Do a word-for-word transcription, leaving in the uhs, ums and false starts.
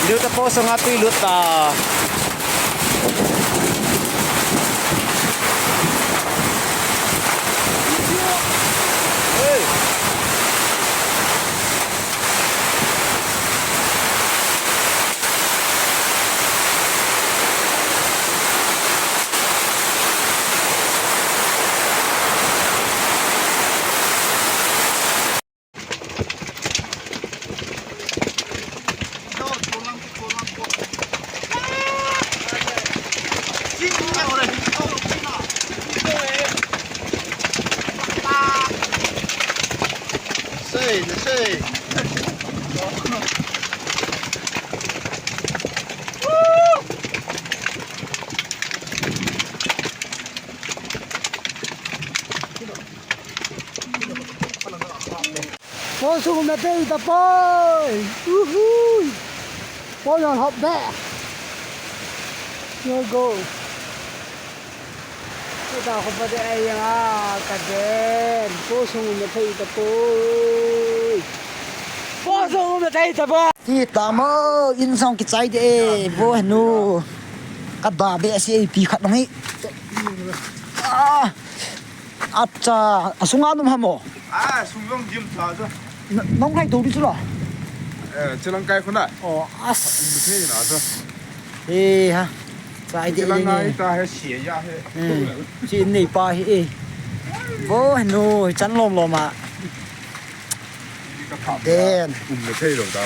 Lut ta, po sunga tui lut ta. Sei, sei. Posung na tei tapoi. Uhui. Poyon hop be. Yo go. Kita ko pa de ai yang a ka den. Posung na tei tapoi. Posung na tei tapoi. Kita mo, insong kichai de, bo henu. Ka da be si pi khat nong hi. Ah. Acha, asunga num hamo. Ah, sung jong jim tha ja. Nong hai to di chu la. Eh, chilang kai khuna. Oh, as. Um the na ja. Eh, ha. Chai de. Chilang ngai ta he sia ya he. Eh, chi nei pa he. Bo henu, chan lom lom a. Den. Um the lo da.